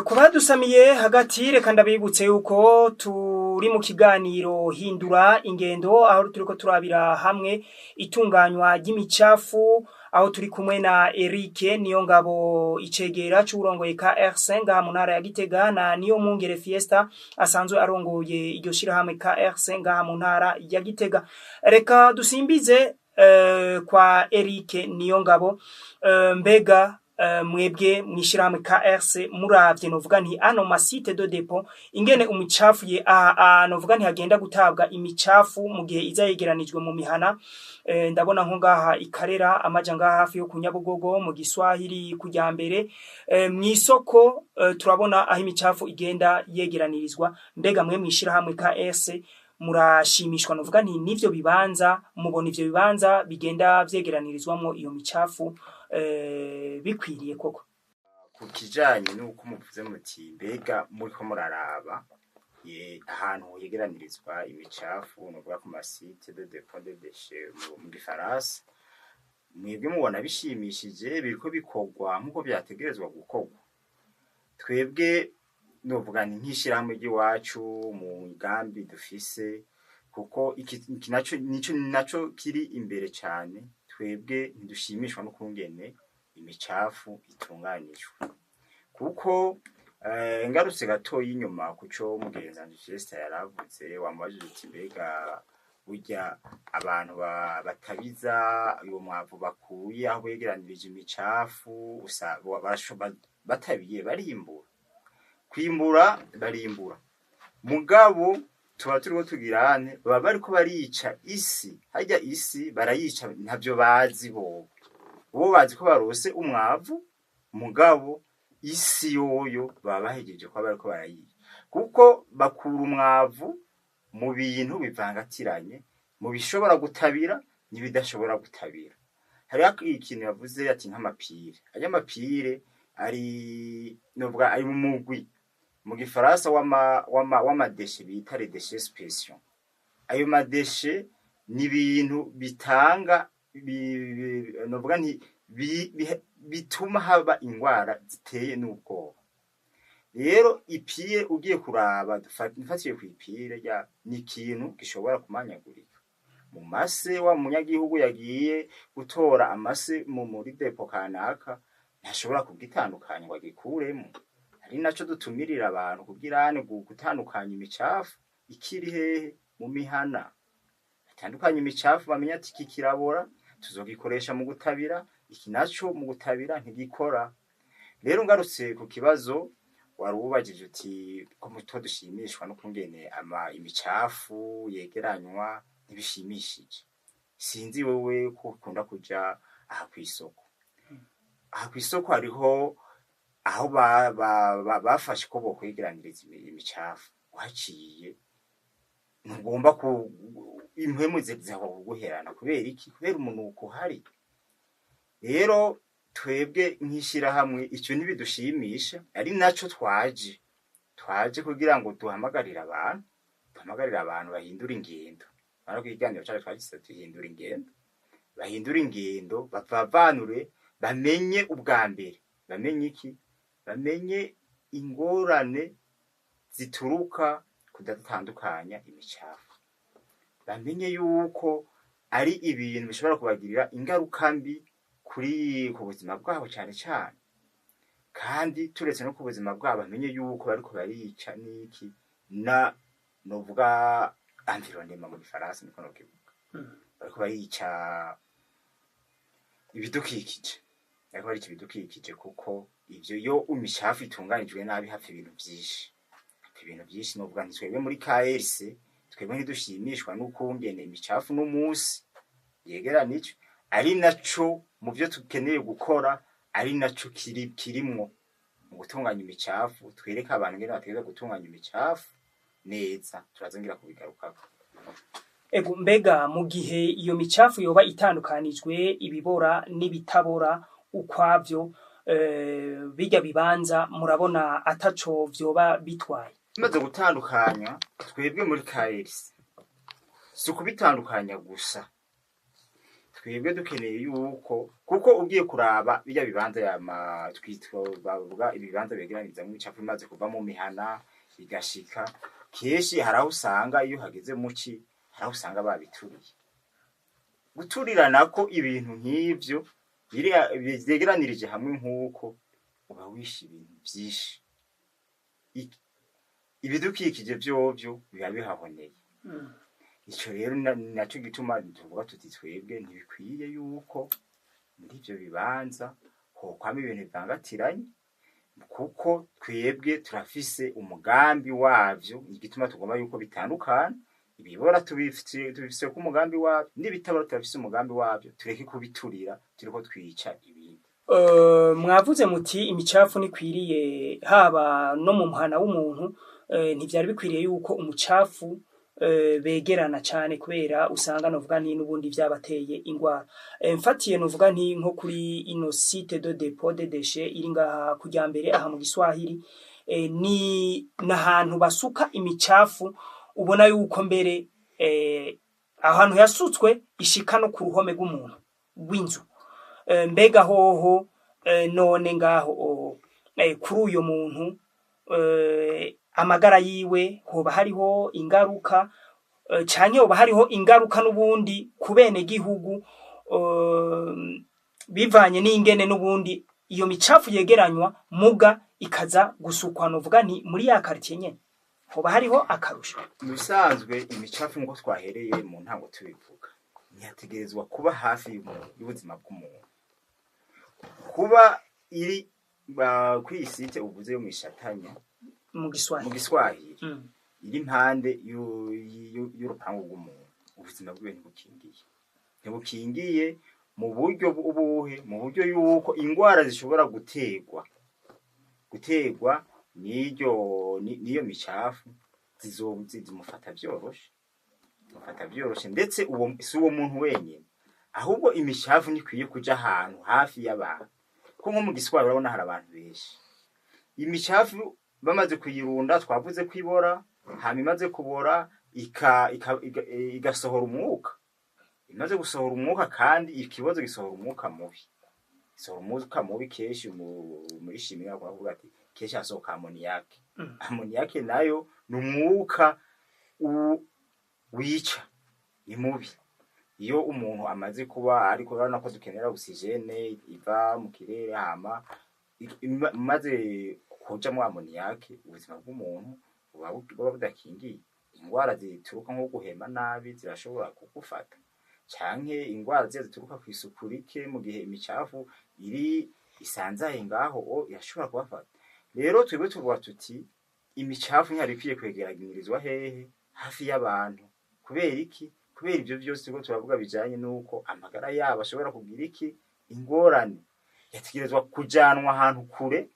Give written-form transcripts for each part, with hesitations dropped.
Ku badusamiye hagati, reka ndabibutse yuko turi mu kiganiro Hindura Ingendo, aho turiko turabira hamwe itunganywa ry'imicafu, aho turi kumwe na Eric Niyongabo, icegera c'uwurongoye KRC ngaha mu ntara ya Gitega, na Niyo Mungere Fiesta, asanzwe arongoye iryo shirahamwe KRC ngaha mu ntara ya Gitega. Reka dusimbize kwa Eric Niyongabo. Mbega mwebwe mwishirahamwe KRC, muravye novuga nti ano ma sites de dépôt, ingene umucafu ye novuga nti hagenda gutabwa imicafu mu gihe iza yegeranijwe mu mihana, ndabona nko ngaha ikarera amaja ngaha hafi yo kunyabugogo mu Giswahili kujya mbere, mw'isoko, turabona aho imicafu igenda yegeranirizwa. Mbega mwe mwishirahamwe KRC murashimishwa novuga nti nivyo bibanza? Mubona ivyo bibanza bigenda vyegeranirizwamwo iyo micafu bikwiriye koko? Ku kijanye n'uko muvuze muti mbega muriko muraraba ahantu hegeranirizwa imicafu, nuvuga ku ma sites de dépôt de déchets mu gifaransa, mwebwe mubona bishimishije, biriko bikorwa nk'uko vyategerezwa gukorwa? Twebwe novuga nti nk'ishirahamwe ry'iwacu, mu migambi dufise, kuko iki naco nico naco kiri imbere cane, twebwe ntidushimishwa n'ukungene imicafu itunganijwe, kuko ngarutse gatoyi inyuma kuco mugenzi wanje Fiesta yaravuze, wamubajije uti mbega burya abantu batabiza uwo mwavu bakuye aho begeranirije imicafu, batabiye barimbura, kwimbura barimbura, mugabo tuba turiko tugirane baba bariko barica isi. Harya isi barayica, ntavyo bazi bobo. Bo bazi ko barose umwavu, mugabo isi yoyo baba bahejeje kuba bariko barayica, kuko bakura umwavu mu bintu bivangatiranye, mu bishobora gutabira n'ibidashobora gutabira. Hariho ikintu yavuze ati nk'ama piles. Arya ma piles ari, novuga, ari mu mugwi mu gifaransa w'ama déchets bita les déchets spéciaux. Ayo ma déchets ni ibintu bitanga novuga nti bituma haba ingwara ziteye n'ubwoba. Rero i pile, ugiye kuraba, mfatiye kw'i pile rya, ni ikintu gishobora kumanyagurika mu mase. Wa munyagihugu yagiye gutora amase mu muri dépôt kanaka ntashobora kugitandukanya ngo agikuremo. Ari naco dutumirira abantu kugira gutandukanya imicafu ikiri hehe? Mu mihana. Batandukanye imicafu, bamenye ati iki kirabora, tuzogikoresha mu gutabira, iki naco mu gutabira ntigikora. Rero ngarutse ku kibazo wari ubajije uti ko muto dushimishwa no kungene ama imicafu yegeranywa, ntibishimishije. Sinzi wewe ko ukunda kuja aha kw'isoko. Aha kw'isoko hariho aho bafashe ko bokwegeraniriza imicafu. Uhaciye ntugomba ku impwemu zihakwa kuguherana. Kubera iki? Kubera umunuko uhari. Rero twebwe nk'ishirahamwe ico ntibidushimisha, ari naco twaje kugira ngo duhamagarire abantu bahindure ingendo. Urabona ko ikiganiro cacu twagise "Duhindura ingendo". Bahindure ingendo, bavavanure, bamenye ubwa mbere, bamenye iki? Bamenye ingorane zituruka kudatandukanya imicafu, bamenye yuko ari ibintu bishobora kubagirira ingaruka mbi kuri ku buzima bwabo cane cane. Kandi turetse no ku buzima bwabo, bamenye yuko bariko barica n'iki na novuga environnement mu gifaransa, niko nokivuga, bariko barica ibidukikije, bariko barica ibidukikije, kuko ivyo iyo imicafu itunganijwe nabi hapfa ibintu vyinshi, hapfa ibintu vyinshi. Novuga nti twebwe muri KRC, twebwe ntidushimishwa n'ukungene imicafu n'umunsi yegeranijwe, ari naco mu vyo tukeneye gukora, ari naco kiri kirimwo mu gutunganya imicafu, twereke abantu ingene bategerezwa gutunganya imicafu neza. Turazongera kubigarukako. Ego, mbega mu gihe iyo micafu yoba itandukanijwe, ibibora n'ibitabora ukwavyo, birya bibanza murabona ataco vyoba bitwaye? Tumaze gutandukanya, twebwe muri KRC si ukubitandukanya gusa. Twebwe dukeneye yuko, kuko ugiye kuraba birya bibanza yama twitwa bavuga ibibanza begeranyirizamwo imicafu imaze kuva mu mihana igashika, kenshi hari aho usanga iyo hageze muci, hari aho usanga babituriye. Guturira nako ibintu nk'ivyo vyegeranirije hamwe nk'uko, uba wishe ibintu vyinshi. Ibidukikije vyovyo biba bihahoneye. Ico rero naco gituma tuvuga tuti twebwe ntibikwiye yuko muri ivyo bibanza hokwama ibintu bivangatiranye, kuko twebwe turafise umugambi wavyo. Igituma tugomba yuko bitandukana, ibibora tubifise ko umugambi wavyo, n'ibitabora turafise umugambi wavyo, tureke kubiturira turiko twica ibindi. Mwavuze muti imicafu ntikwiriye haba no mu muhana w'umuntu, ntivyari bikwiriye yuko umucafu begerana cane, kubera usanga novuga nti n'ubundi vyabateye ingwara. Mfatiye novuga nti nko kuri ino site de dépôt de déchets iri ngaha kujya mbere aha mu Giswahili, ni nahantu basuka imicafu, ubona yuko mbere ahantu yasutswe ishika no ku ruhome rw'umuntu rw'inzu. Mbega hoho none ngaho kuri uyo muntu amagara yiwe hoba hariho ingaruka, canke hoba hariho ingaruka n'ubundi ku bene gihugu, bivanye n'ingene n'ubundi iyo micafu yegeranywa muga ikaza gusukwa novuga nti muri ya quartier nyene, hoba hariho akarusho? Mu bisanzwe imicafu, nk'uko twahereye mu ntango tubivuga, ntiyategerezwa kuba hafi y'ubuzima bw'umuntu. Kuba iri kuri iyi site uvuze yo mw'Ishatanya, mu mu Giswahili, Giswahili, iri impande y'urupangu rw'umuntu, ubuzima bwiwe ntibukingiye, ntibukingiye mu buryo ubuhe? Mu buryo yuko ingwara zishobora guterwa n'iryo n'iyo micafu zimufata vyoroshe, zimufata vyoroshe. Ndetse uwo si uwo muntu wenyene, ahubwo imicafu ntikwiye kuja ahantu hafi y'abantu, ko nko mu Giswahili urabona hari abantu benshi. Imicafu bamaze kuyirunda, twavuze ko ibora, hama imaze kubora igasohora umwuka. Imaze gusohora umwuka, kandi ikibazo gisohora umwuka mubi, gisohora umwuka mubi. Kenshi muri chimie bakunda kuvuga ati kenshi hasohoka ammoniac. Ammoniac nayo ni umwuka wica, ni mubi iyo umuntu amaze kuba. Ariko urabona ko dukenera oxygène iva mu kirere, hama imaze kujamwo ammoniac, ubuzima bw'umuntu buba budakingiye. Ingwara zituruka nko guhema nabi zirashobora kugufata, canke ingwara ziya zituruka kw'isuku rike mu gihe imicafu iri isanzaye ngaho o irashobora kubafata. Rero twebwe tuvuga tuti imicafu ntiyari ikwiye kwegeranyirizwa hehe? Hafi y'abantu. Kubera iki? Kubera ivyo vyose turiko turavuga bijanye n'uko amagara yabo ashobora kugira iki? Ingorane. Yategerezwa kujanwa ahantu kure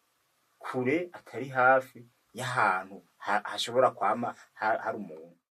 kure, atari hafi y'ahantu hashobora kwama hari umuntu.